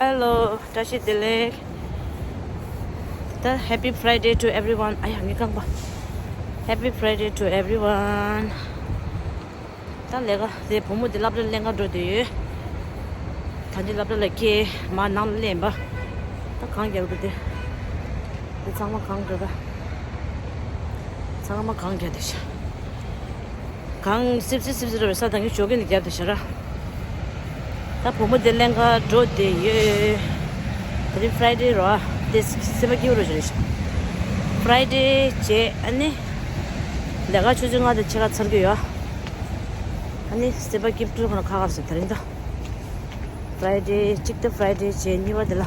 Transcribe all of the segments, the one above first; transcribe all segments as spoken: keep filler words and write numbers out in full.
Hello, བཀྲ་ཤིས་བདེ་ལེགས། ད་Happy Friday to everyone. ཨ་ཡ་ངའི་རྐང་པ། Happy Friday to everyone. ད་ལས་ཀ་དེ་བུ་མོ་དེ་སློབ་གྲྭ་ལེན་ག་འགྲོ་བསྡད་ཡོད། ད་འདི་སློབ་གྲྭ་ལ་སྐྱེལ་མ་ནང་ལ་ལེན་པ། ད་གང་རྒྱག་འདུག་དེ། དེ་ཚང་མ་གང་འགྲོ་ད། ཚང་མ་གང་རྒྱག་བསྡད་ཤག་གང་སིབ་སིབ་སིབ་སིབ་རེད་ས་དང་གི་ཞོགས་ཀྱི་ནི་རྒྱབ་དེ་ཤ་ར། ད་བུ་མོ་དེ་ལེན་ག་འགྲོ་བསྡད་ཡོད། དེ་རིང་Friday་རོ། དེ་སེམས་པ་སྐྱིད་པོ་རོ་ཞིག་རེད་ཤག Friday་རྗེས་ཨ་ནི། ལས་ཀ་ཆུ་ཚོད་ལྔ་དང་ཕྱེད་ཀ་ཚར་གི་ཡོད། ཨ་ནི་སེམས་པ་སྐྱིད་པོ་ཁོ་ན་ཁ་ཁར་སོང་དེ་རིང་ད། Friday་གཅིག་ད་Friday་རྗེས་གཉིས་པ་དེ་ལ།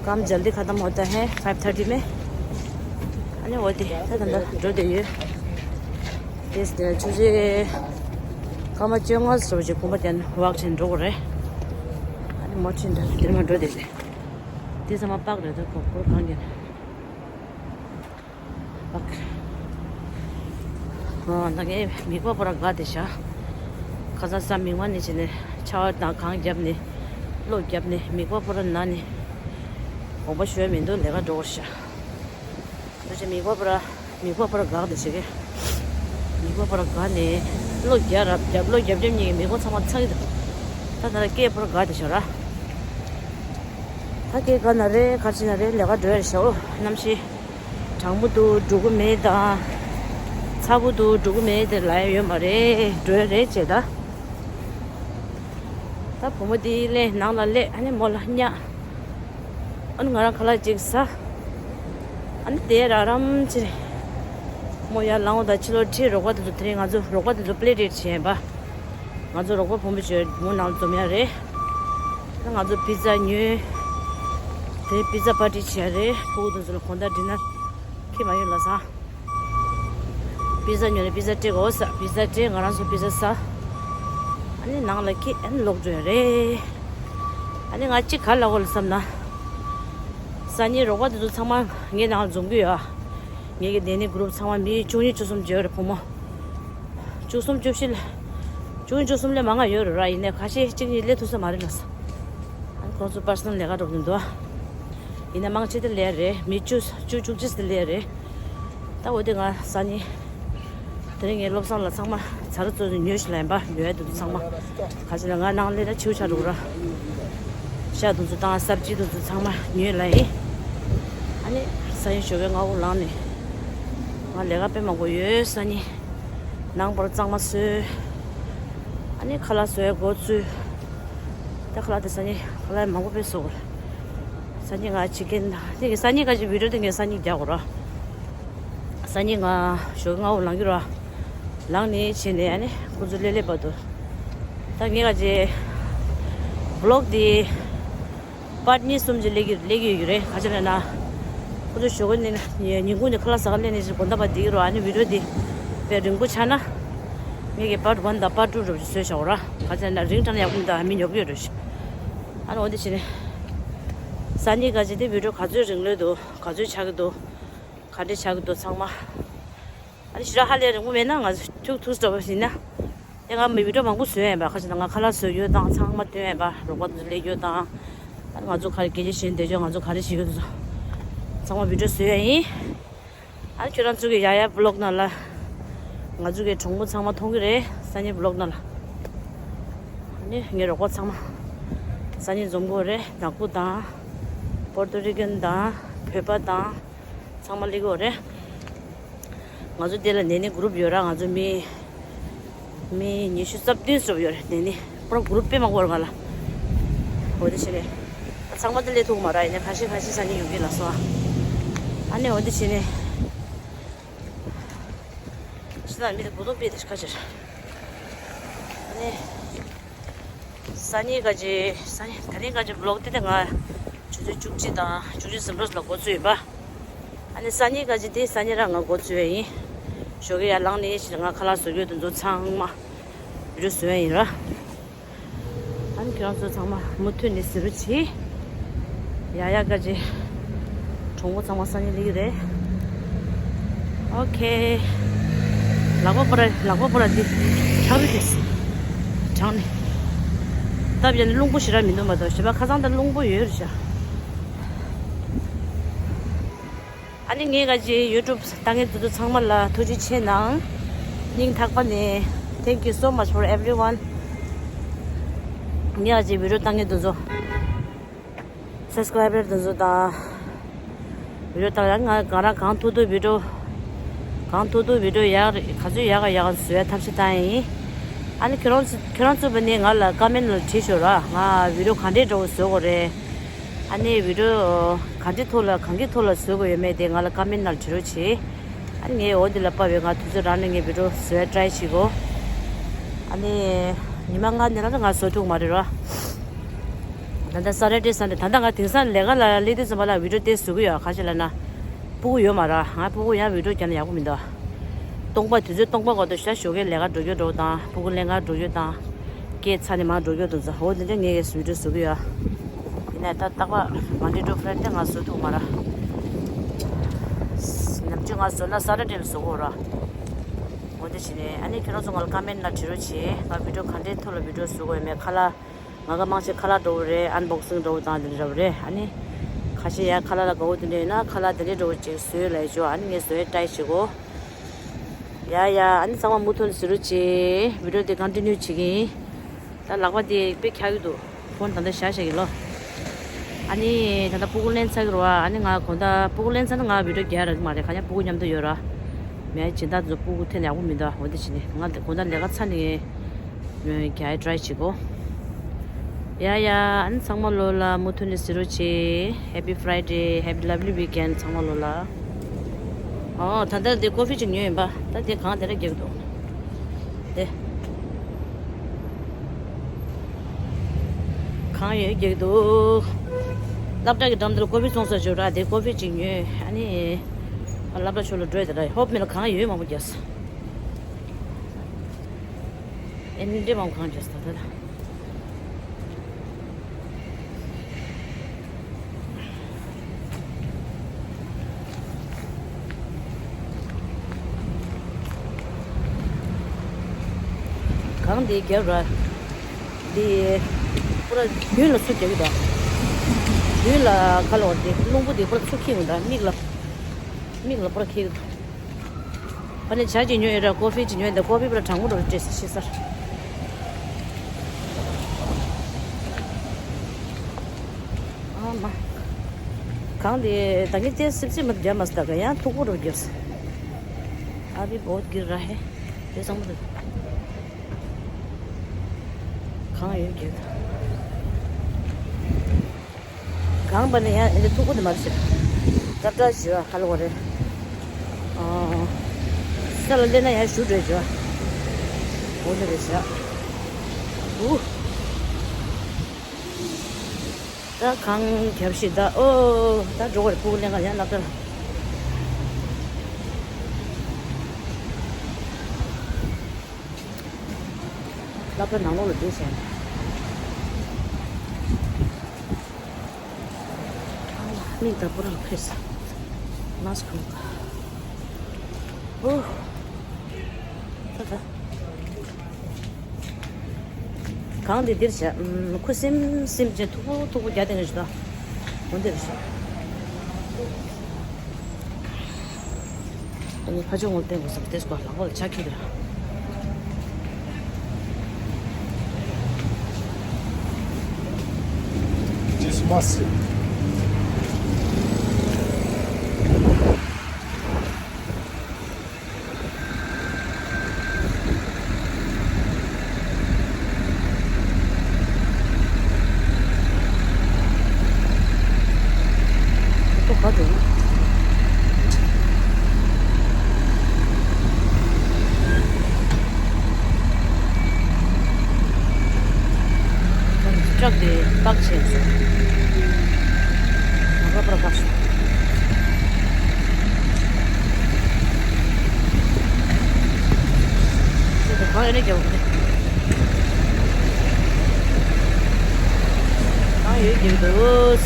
काम जल्दी खत्म होता है, five thirty में। ཨ་ནི་འོ་དེ་ད་ད་ད་འགྲོ་བསྡད་ཡོད། དེས་དེ་ཆུ་ཚོད་སྐར་མ་བཅོ་ལྔ་ཙམ་ཅིག་གོམ་པ་བརྒྱབ་ནས་ཝག་བྱས་འགྲོ་དགོས་རེད། ཨ་ནི་མོ་ཆེན་འདྲ་དེར་མ་འགྲོ་བསྡད་རེད། དེ་ཚང་མ་པགས་རེད་ད་གོ་སྐོར་གང་གིན། ཨོ་ད་ངའི་མིད་པ་པོ་ར་དགའ་དེ་ཤག་ཁ་སང་སང་མིག་དམར་ནས་བྱས་ནས་ཆར་པ་དང་གངས་བརྒྱབ་ནས་གློག་བརྒྱབ་ནས་མིད་པ་པོ་ར་ན་ནས་དགོངས་པ་ཞུ་ཡ་མི་འདུག་ལས་ཀ་འགྲོ་དགོས་ཤག་འདུག་ཅེ་མིད་པ་པོ་ར་མིད་པ་པོ་ར་དགའ་དེ་ཤག་གི་མིད་པ་པོ་ར་དགའ་ནས་གློག་རྒྱག་ར་རྒྱབ་གློག་རྒྱབ་རྒྱབ་གཉིས་ཀྱི་མིད་པ་ཚང་མ་ཚང་གི་འདུག་ད་ད་ར་སྐད་པོ་ར་དགའ་དེ་ཤག་ར། ད་སྐད་དགའ་ན་རེད་ག་ཅི་ན་རེད་ལས་ཀ་འགྲོ་ཡ་ཤག་ཨོ་གནམ་གཤིས། གྲང་མོ་འདུག་འགྲོ་གི་མེད་དང་། ཚ་པོ་འདུག་འགྲོ་གི་མེད་དེ་ལབ་ཡ་ཡོད་མ་རེད་འགྲོ་ཡ་རེད་ཅེས་ད། ད་བུ་མོ་དེ་སླེབས་ནང་ལ་སླེབས་ཨ་ནི་མོ་ལ་བསྙགས། ཨ་ནི་ང་རང་ཁ་ལག་ཅིག་ཟ། ཨ་ནི་དེ་རགས་རམ་ཅིག་རེད། མོ་ཡར་ལངས་འོང་ད་ཕྱི་ལོགས་ཁྲིད་རོགས་པ་དེ་ཚོ་དེ་རིང་ང་ཚོ་རོགས་པ་དེ་ཚོ་པེ་ལེ་ཊི་ཡེ་བྱས་པ། ང་ཚོ་རོགས་པ་བུ་མོ་ཚོས་མོ་ནང་ལ་འཛོམས་ཡ་རེད། ད་ང་ཚོ་པི་ཛ་ཉོས། དེ་པི་ཛ་པར་ཊི་བྱས་རེད་ཕྲུ་གུ་དེ་ཚོ་ལ་དགོང་དག་ཌི་ནར་ཁྱེད་མ་ཡོང་ལ་ས། པི་ཛ་ཉོས་ནས་པི་ཛ་སྤྲད་དགོས་ས་པི་ཛ་སྤྲད་ང་རང་ཚོ་པི་ཛ་ཟ། ཨ་ནི་ནང་ལ་ཁྱེད་ཨ་ནི་ལོག་འགྲོ་ཡ་རེད། ཨ་ནི་ང་གཅིག་ག་ལ་གོ་ལ་བསམ་ན། སང་ཉིན་རོགས་པ་དེ་ཚོ་ཚང་མ་ངའི་ནང་ལ་འཛོམས་གི་ཡོད། ངེད་ཀྱི་ནད་ནི་གུ་རུབ་ཚང་མ་མི་བཅུ་གཉིས་བཅུ་གསུམ་བརྗོད་རེད་བུ་མོ། བཅུ་གསུམ་བཅུ་བཞི་ལ། བཅུ་གཉིས་བཅུ་གསུམ་ལས་མང་ང་ཡོད་རེད་ར་ཡིན་ནའི་ཁ་ཤས་གཅིག་གཉིས་སླེབས་ཐུབ་ས་མ་རེད་ལ་ས། ཨ་ཁོང་ཚོ་པར་སོ་ནལ་ལས་ཀ་འགྲོ་གི་འདུག་ཡིན་ན་མང་ཆེ་དེ་ལས་རེད་མི་བཅུ་བཅུ་བཅུ་གཅིག་དེ་ལས་རེད། ད་འོ་དེ་ང་སང་ཉིན། དེ་རིང་ངའི་བློ་བཟང་ལ་ཚང་མ་ཚ་རུ་ཚོ་ཚོ་ཉོས་ཤིག་ལ་ཡིན་པ་ཉོས་དེ་ཚོ་ཚང་མ། ག་ཅི་ལ་ང་ནང་ལས་ད་ཆེའུ་ཆ་འགྲོ་ར། ཤ་དེ་ཚོ་དང་སབ་ཅི་དེ་ཚོ་ཚང་མ་ཉོས་ལ་ཡིན། ཨ་ནི་སང་ཉིན་ཞོགས་ཀས་སྔ་པོ་ལངས་ནས། ང་ལས་ཀ་དཔེ་མང་པོ་ཡོད་སང་ཉིན། ནང་པར་གཙང་མ་བཟོས། ཨ་ནི་ཁ་ལག་བཟོ་ཡ་འགོ་བཙུགས། ད་ཁ་ལག་དེ་སང་ཉིན་ཁ་ལག་མང་པོ་དཔེ་བཟོ་དགོས། སང་ཉིན་ང་བྱེད་ཀྱིན་དེ་གི་སང་ཉིན་ག་ཅིག་བི་ཌི་ཡོ་དེ་ངས་སང་ཉིན་རྒྱག་དགོས་ར། སང་ཉིན་ང་ཞོགས་ཀས་སྔ་པོ་ལངས་ཀྱི་ར། ལངས་ནས་བྱས་ནས་ཨ་ནི་ཁོ་ཚོ་སླེབས་སླེབས་བར་དུ། ད་ངས་ག་ཅིག་བི་ལོག་དེ། པར་ཊི་གཉིས་གསུམ་ཅིག་སླེབས་ཀྱི་སླེབས་ཀྱི་ཡོད་ཀྱི་རེད་ག་ཅི་ལབ་ན། ཁོ་ཚོ་ཞོགས་ཀས་ནས་ཉིན་གུང་ནས་ཁ་ལག་ཟ་ག་སླེབས་ནས་ཅིག་དགོང་དག་བར་བསྡད་ཀྱི་ར་ཨ་ནི་བི་ཌི་ཡོ་དེ། དཔེ་རིང་པོ་ཆགས་ན། ངས་ཀྱི་པར་ཊི་ཝན་དང་པར་ཊི་ཊུ་རུ་བཟོས་བཞག་ར་ག་ཅི་ལབ་ན་རིང་དྲགས་ན་ཡག་པོ་མི་འདུག་ཨ་མི་ཉོབ་ཀྱི་ཡོད་རེད། ཨ་ནི་འོ་དེ་བྱས་ནས། སང་ཉིན་ག་ཅིག་དེ་བི་ཌི་ཡོ་ག་ཚོད་རིང་ལོས་འདུག་ག་ཚོད་ཆགས་ཀྱི་འདུག་ག་འདྲས་ཆགས་ཀྱི་འདུག་ཚང་མ། ཨ་ནི་ཞེ་དྲག་ཧ་ལས་རིང་པོ་མེད་ན་ང་ཚོ་ཐུག་ཐུག་འགྲོ་བ་ཡིན་ན། དེ་ང་མི་བི་ཌི་ཡོ་མང་པོ་བཟོས་ཡིན་པ་ཁ་ཅིག་ན་ང་ཁ་ལག་བཟོ་ཡོད་དང་ཚང་མ་སྟོན་ཡིན་པ་རོགས་པ་ཚོ་སླེབས་ཡོད་དང་། ཨ་ནི་ང་ཚོ་ག་རེ་སྐད་ཆ་བཤད་འདོད་ཡོད་ང་ཚོ་ག་རེ་བྱེད་ཡོད་དེ་ཚོ། ཚང་མ་བི་ཌི་ཡོ་བཟོས་ཡ་ཡིན། ཨ་ནི་ཁྱོད་རང་ཚོ་གི་ཡ་ཡ་བི་ལོག་ནང་ལ། ང་ཚོ་གི་གྲོགས་མོ་ཚང་མ་མཐོང་གི་རེད་སང་ཉིན་བི་ལོག་ནང་ལ། ཨ་ནི་ངའི་རོགས་པ་ཚང་མ། སང་ཉིན་འཛོམས་དགོས་རེད་ནག་པོ་དང་། པོར་ཏོ་རི་ཀན་དང་བོད་པ་དང་། ཚང་མ་སླེབས་ཀྱི་ཡོད་རེད། ང་ཚོ་འདི་ལ་ནད་ནི་གུ་རུབ་ཡོད་ར་ང་ཚོ་མི། མི་ཉི་ཤུ་རྩ་བདུན་ཙམ་ཡོད་རེད་ནད་ནི་པུ་ར་གུ་རུབ་དཔེ་མང་པོ་ཡོད་རེད་ང་ལ། འོ་དེ་བྱས་ནས། ཚང་མ་དེ་སླེབས་ཐུབ་ཀྱི་མ་རེད་ཡིན་ནའི་ཁ་ཤས་ཁ་ཤས་ས་ནས་ཡོང་གི་ལ་སོ། ཨ་ནི་འོ་དེ་བྱས་ནས། ཕྱི་ནང་མི་དེ་བུ་དུང་དཔེ་དེ་ཁ་ཤས། ཨ་ནི། སང་ཉིན་ག་ཅིག་སང་ཉིན་དེ་རིང་ག་ཅིག་བི་ལོག་དེ་དེ་ང་ཆུ་ཚོད་བཅུ་གཅིག་དང་བཅུ་གཅིག་ཟིན་འགྲོ་ལ་འགོ་བཙུགས་ཡིན་པ། ཨ་ནི་སང་ཉིན་ག་ཅིག་དེ་སང་ཉིན་རང་ང་འགོ་བཙུགས་ཡ་ཡིན། ཞོགས་ཀས་ཡར་ལངས་ནས་ཕྱིར་ང་ཁ་ལག་བཟོ་རྒྱུ་དེ་ཚོ་ཚང་མ་བི་ཌི་ཡོ་བཟོ་ཡ་ཡིན་ར། ཨ་ནི་ཁྱེད་རང་ཚོ་ཚང་མ་མུ་མཐུད་ནས་གཟིགས་རོགས་གྱིས། ཡ་ཡ་ག་ཅིག་གྲོགས་མོ་ཚང་མ་སང་ཉིན་སླེབས་ཀྱི་རེད། ཨོ་ཁེ། ལག་པ་པོ་ར་ལག་པ་པོ་ར་འདི་ཁྱག་རི་དེ་དྲངས་ནས། སྟབས་ཡག་ནི་རླུང་བུ་ཞེ་དྲག་མི་འདུག་མ་གཏོགས་གཞན་པ་ཁ་སང་ད་རླུང་བུ་ཡོད་རེད་ཤག་ཨ་ནི་ངས་ག་ཅི་ཡུ་ཊུབ་ལྟ་མཁན་དེ་ཚོ་ཚང་མ་ལ་ཐུགས་རྗེ་ཆེ་གནང་། སྙིང་ཐག་པ་ནས། Thank you so much for everyone. ངས་ག་ཅི་བི་ཌིའོ་ལྟ་མཁན་དེ་ཚོ། སབ་སི་ཀི་རའི་བར་དེ་ཚོ་དང་། བི་ཌིའོ་དང་ང་ང་རང་གང་ཐུབ་ཐུབ་བི་ཌིའོ། གང་ཐུབ་ཐུབ་བི་ཌིའོ་ཡག་རེད། ག་ཚོད་ཡག་ག་ཡག་ག་བཟོ་ཡ་ཐབས་ཤེས་བཏང་ཡིན། ཨ་ནི་ཁྱོད་རང་ཚོ་ཁྱོད་རང་ཚོ་བ་ནི་ང་ལ་ཀ་མེན་ལ་བྲིས་ཤོག་ར། ང་བི་ཌིའོ་ག་འདྲས་འདྲ་བོ་བཟོ་དགོས་རེད། ཨ་ནི་བི་ཌིའོ་ག་འདྲས་ཐོག་ལ་གང་གི་ཐོག་ལ་བཟོ་དགོས་ཡོད་མེད་དེ་ང་ལ་ཀ་མེན་ལ་བྲིས་རོགས་བྱེད། ཨ་ནི་ངས་འོ་འདི་ལ་དཔག་པའི་ང་དུས་ཚོད་རང་ནས་ངས་བི་ཌིའོ་བཟོ་ཡ་ཊ་རའི་བྱེད་གོ། ཨ་ནི་ཉི་མ་ལྔ་ནས་རང་ང་བཟོ་ཐུབ་མ་རེད་ར། ད་ལྟ་ས་ཊར་ཌེ་སན་ཌེ། ད་ལྟ་ང་དེང་སང་ལས་ཀ་ལ་སླེབས་དུས་ཙམ་པ་ལ་བི་ཌིའོ་དེ་བཟོ་གི་ཡོད། ག་ཅི་ལབ་ན། སྤུ་གུ་ཡོད་མ་ར། ང་སྤུ་གུ་ཡང་བི་ཌིའོ་རྒྱབ་ན་ཡག་པོ་མི་འདུག་སྟོང་པ་དུས་ཚོད་སྟོང་པ་འགོར་དུས་ཤ་ཞོགས་ཀས་ལས་ཀ་འགྲོ་རྒྱུ་འགྲོ་དང་། སྤུ་གུ་ལེན་ག་འགྲོ་རྒྱུ་དང་། སྐྱེས་ཚར་ནས་མར་འགྲོ་རྒྱུ་དང་ཚོ། འོ་དེ་འདྲ་ངས་བི་ཌིའོ་བཟོ་གི་ཡོད། ཡིན་ནའི་ད་རྟག་པར་མོན་ཌེ་ཊུ་ཕ་རའི་ཌེ་དེ་ང་བཟོ་ཐུབ་མ་ར། ནམ་རྒྱུན་ང་བཟོ་ན་ས་ཊར་ཌེ་ལ་བཟོ་གོ་ར། འོ་དེ་བྱས་ནས་ཨ་ནི་ཁྱོད་རང་ཚོ་ང་ལ་ཀ་མེན་ལ་བྲིས་རོགས་བྱེད། ང་བི་ཌིའོ་ག་འདྲའི་ཐོག་ལ་བི་ཌིའོ་བཟོ་དགོས་ཡོད་མེད། ཁ་ལག་ང་ག་མང་ཆེ་ཁ་ལག་འདྲ་བོ་རེད། ཨན་བོག་སིང་འདྲ་བོ་དང་དེ་འདྲ་བོ་རེད། ཨ་ནི་ཁ་ཤས་ཡ་ཁ་ལག་ལ་དགའ་བོ་དེ་འདྲ་ཡིན་ན་ཁ་ལག་དེ་འདྲའི་འདྲ་བོ་ཅིག་བཟོས་ལབ་ཡ་ཅོ། ཨ་ནི་ངས་བཟོ་ཡ་ཊ་རའི་བྱེད་གོ། ཡ་ཡ། ཨ་ནི་ཚང་མ་མུ་མཐུད་ནས་གཟིགས་རོགས་བྱེད། བི་ཌིའོ་དེ་ཀོན་ཊི་ནིའུ་བྱེད་ཀྱི་ཡིན། ད་ལག་པ་དེ་དཔེ་འཁྱག་གི་འདུག་ཕོན་ད་ལྟ་བཞག་བཞག་གི་ལོ། ཨ་ནི་ད་ལྟ་སྤུ་གུ་ལེན་ཚར་གི་རེད་བ། ཨ་ནི་ང་གོ་ད་སྤུ་གུ་ལེན་ཚར་ན་ང་བི་ཌིའོ་རྒྱག་རག་གི་མ་རེད། ག་ཉག་སྤུ་གུ་མཉམ་དུ་ཡོད་ར། མེད་སྦྱིན་བདག་ཚོ་སྤུ་གུ་འཐེན་ཡག་པོ་མི་འདུག་འོ་དེ་བྱས་ནས་ང་གོ་ད་ལས་ཀ་ཚར་ནས་རྒྱག་ཡ་ཊ་རའི་བྱེད་གོ། ཡ་ཡ། ཨ་ནི་ཚང་མ་ལོ་ལ་མུ་མཐུད་ནས་གཟིགས་རོགས་བྱེད། Happy Friday, happy lovely weekend ཚང་མ་ལོ་ལ། ཨོ་ད་ལྟ་འདི་ཀོ་ཕི་ཅིག་ཉོས་ཡིན་པ། ད་དེ་གང་དེ་འདྲ་རྒྱག་གི་འདུག་དེ། གང་ཡོད་རྒྱག་གི་འདུག་སློབ་གྲྭ་གི་འགྲམ་དུ་ལ་ཀོ་ཕི་བཙོང་ས་ཅིག་ཡོད་ར། དེ་ཀོ་ཕི་ཅིག་ཉོས། ཨ་ནི་སློབ་གྲྭ་ཕྱོགས་ལ་འགྲོ་ཡ་དེ་ར། ཧོབ་མི་ལ་གང་ཡོད་མང་པོ་རྒྱག་ས། ཨེ་འདྲ་མང་པོ་གང་རྒྱག་ས་ད་ད། གང་དེ་རྒྱབ་ར། དེ་པུ་ར་མདུན་ལ་ཚུར་རྒྱག་གི་འདུག་མདུན་ལ་ཁ་ལོ་དེ་རླུང་བུ་དེ་པུ་ར་ཚུར་འཁྱེར་གི་འདུག་མིག་ལ། མིག་ལ་པུ་ར་འཁྱེར་གི་འདུག་ཨ་ནི་ཇ་ཅིག་ཉོས་ཡོད་ར། ཀོ་ཕི་ཅིག་ཉོས་འདུག་ཀོ་ཕི་པུ་ར་གྲང་མོ་འདྲ་བོ་སྤྲད་ཤི་སར། ཨ་མ། གང་དེ་ད་ནི་དེ་སིབ་སིབ་མ་རྒྱབ་མ་སྟ་ག་ཡང་མཐུག་པོ་འདྲ་བོ་རྒྱབ་ས། ཨ་བི་བོད་གི་ར་ཧེ། དེ་ཚང་མ་དེ། གང་ཡོད་རྒྱུ། གང་པ་ནས་ཡང་འདི་ཐུག་པོ་དེ་མ་བྱེད། སྐབས་འདྲ་བྱེད་པ་ཧ་ལོ་བ་རེད། ཨོ། ས་ལ་སླེབས་ན་ཡང་ཞུ་འགྲོ་བྱེད་པ། འོ་འདི་རེད་བྱ། ཨུ། ད་གང་རྒྱབ་ཤིག་ད། ཨོ། ད་འགྲོ་བར་ཕུག་ལེན་ག་ཡང་སློབ་གྲྭ་ལ། སློབ་གྲྭ་ནང་ལོགས་ལ་བསྡད་བྱས་ནས། མིག་ད་པུ་ར་ལ་ཕེབས་སོང་། མཱ་སི་ཁུ་གོན་ག་ཨོ། ད་ད། གང་འདི་འདིར་བྱས། ཨུམ། ཁུ་སིམ་སིམ་བྱས་མཐུག་པོ་མཐུག་པོ་རྒྱག་བསྡད་ནས་ཞུ་ད། འོ་འདིར་བྱས། ཨ་ནི་ཕ་ཆུང་ངོ་བསྟན་དགོས་བསམ་དེ་སྐོར་ལག་པ་ལ་ཇ་འཁྱེར་གི་ར། ཇེ་སུ་མ་སི། ཁོ་ག་འགྲོ། ཅག་དེ་བརྟག་བྱས་སོང་། ང་པར་པར་བཀག་སོང་། ཁྱེད་ཚོ་གང་ཡོད་ནས་རྒྱབ་དགོས་ནས། གང་ཡོད་རྒྱབ་འདུག་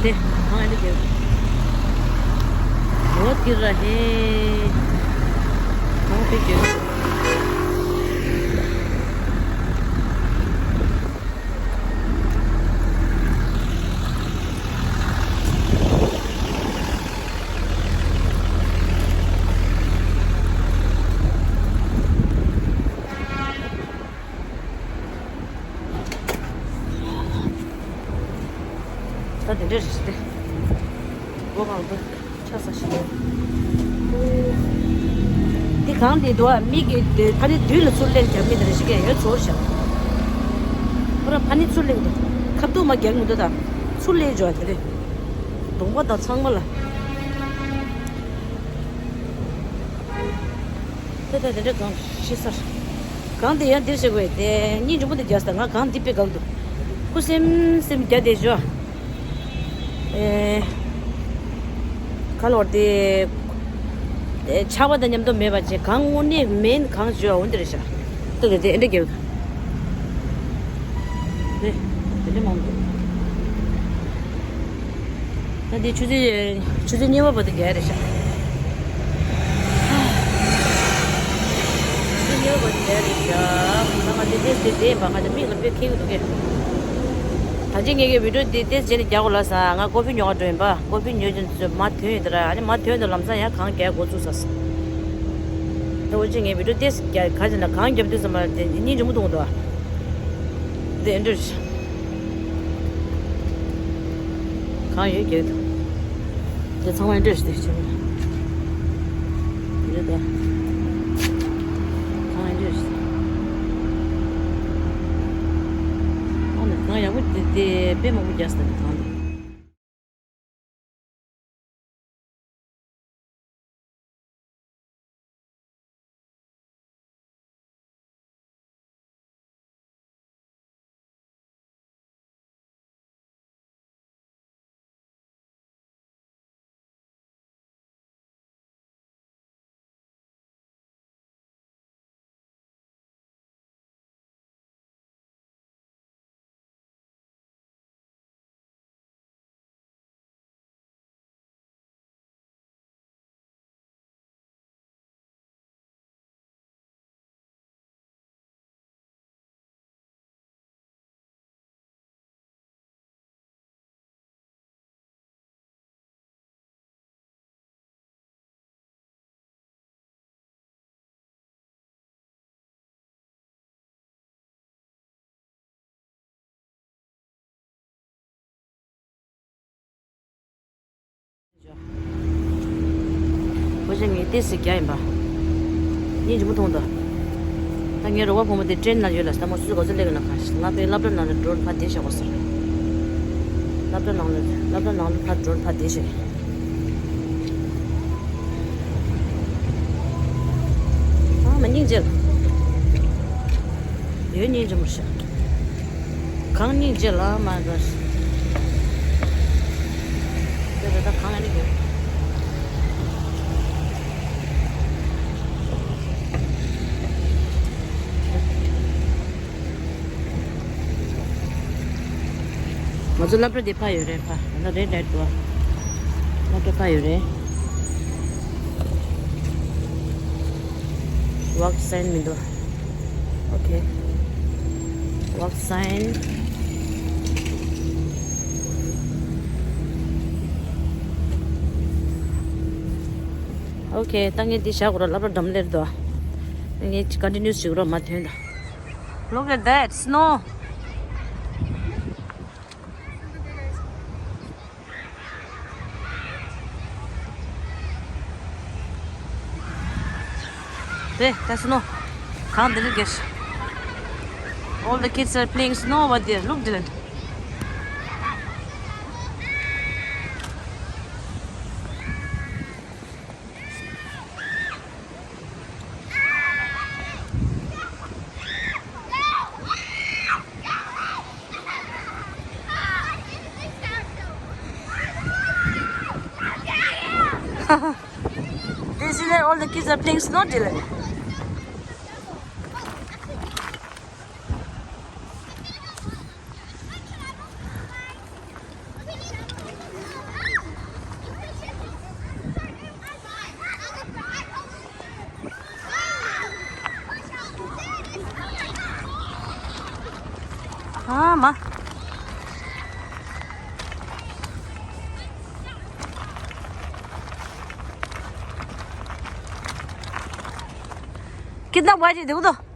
དེ་གང་ཡོད་ནས་རྒྱབ། འོ་དེ་ར་ཧེ། གང་དེ་གྱོད། ད་དེ་འདྲ་རེད་དེ། སྒོ་གང་དུ་ཆ་ས་ཞིག་འདི་གང་དེ་འདུག་ཨ། མི་གི་དེ་ཕ་ནི་དུས་ལ་ཚུར་ལེན་རྒྱབ་མི་དེ་རེ་ཞིག་གས་ཡོད་ཚོར་ཤག་ཁོ་ར་ཕ་ནི་ཚུར་ལེན་དུ་ཁབ་ཏུ་མ་རྒྱག་མི་འདུག་ད་ཚུར་ལེན་འཇོག་དེ་རེད། གདོང་པ་དང་ཚང་མ་ལ། ད་ད་དེ་འདྲ་གང་ཤི་ས། གང་དེ་ཡང་འདིར་བྱེད་དགོས་དེ་སྙིང་རྗེ་མོ་དེ་རྒྱག་ས། ང་གང་འདི་དཔེ་གང་འདུག་ཁུ་སེམས་སེམས་རྒྱ་དེ་ཞོ། ཨེ། ཁ་ལོར་དེ། དེ་ཆགས་པ་དང་མཉམ་དུ་མེད་པ་བྱས་གང་དངོས་གནས་མེད་གང་ཞོ་འོན་དེ་རེད་ཤག་ད་དེ་དེ་འདྲ་རྒྱག་དེ་དེ་འདྲ་མང་འདུག་ད་འདི་ཆུ་ཚོད་ཆུ་ཚོད་གཉིས་པ་བར་དུ་རྒྱག་རེད་ཤག་ཆུ་ཚོད་གཉིས་པ་བར་དུ་རྒྱག་རེད་ཤག་ད་ང་འདི་ཏེས་དེ་དེ་ཡིན་པ་ང་འདི་མིག་ལ་དཔེ་ཁེལ་གི་འདུག་གས། ད་ཅི་ངེད་ཀྱི་བི་ཌིའོ་འདི་ཏེས་རྗེས་ནས་རྒྱག་དགོས་ལ་ས། ང་ཀོ་ཕི་ཉོ་ག་འགྲོ་ཡིན་པ། ཀོ་ཕི་ཉོས་ཅན་དུ་མ་ཐོན་ཡོད་དེ་ར། ཨ་ནི་མ་ཐོན་དུ་ལམ་སང་ཡང་གང་རྒྱག་འགོ་བཙུགས་ས། ད་འོ་ཅི་ངའི་བི་ཌིའོ་ཏེས་རྒྱག་ག་ཅི་ན་གང་རྒྱབ་དུས་ཙམ་པ་དེ་སྙིང་རྗེ་མོ་གཏོང་འདུག་ཨ། འདི་ཨེ་འདྲ་རེད་ཤག་གང་ཡོད་རྒྱག་དང་། དེ་ཚང་མ་ཨེ་འདྲ་རེད་ཤག་དེ་ཆེ་མོ་རེད་ད། གང་ཨེ་འདྲ་རེད་ཤག་ཨ་ནི་གང་ཡག་པོ་དེ་དེ་དཔེ་མང་པོ་རྒྱག་ས་དེ་གང་དང་། ཁོ་ཅག་ངའི་ཏོག་ཙམ་རྒྱག་ཡིན་པ། སྙིང་རྗེ་མོ་མཐོང་དོ། ད་ངའི་རོགས་པ་བུ་མོ་དེ་ཊེན་ནང་ཡོད་ལ་ད་མོ་སུ་ག་ཚོད་སླེབས་ཡོད་ན་ག་ང་དཔེ་སློབ་གྲྭ་ནང་ལ་ཌོར་ཕར་བསྡད་བཞག་གོ་ཟེར། སློབ་གྲྭ་ནང་ལ་སློབ་གྲྭ་ནང་ལ་ཕར་ཌོར་ཕར་བསྡད་བཞག་ཨ་མ་སྙིང་རྗེ་ལ། ཡོད་སྙིང་རྗེ་མོ་ཤག་གང་སྙིང་རྗེ་ལ་མ་དགའ་ཤག་དེ་རེད་ད་གང་ཨེ་རེད་དེ། ང་ཚོ་སློབ་གྲྭ་འདི་ཕ་ཡོད་རེད་ཕ། ད་རེད་རེད་འདུག་སློབ་གྲྭ་ཕ་ཡོད་རེད། ཝོག་སའིན་མི་འདུག་ཨོ་ཁེ། ཝོག་སའིན། ཨོ་ཁེ། ད་ངས་འདི་བཞག་དགོས་ར། སློབ་གྲྭ་འགྲམ་སླེབས་འདུག་ངས་ཀོན་ཊི་ནིའུ་བྱེད་དགོས་ར། མ་ཐོན་ད། Look at that snow. དེ་ད་སྣོ། གང་དེ་ནས་རྒྱས། All the kids are playing snow over there. Look, Dylan. This is where all the kids are playing snow, Dylan. ཨ་མ། ཁྱེད་རྣམ་པ་ཅིག་འདུག་དོ།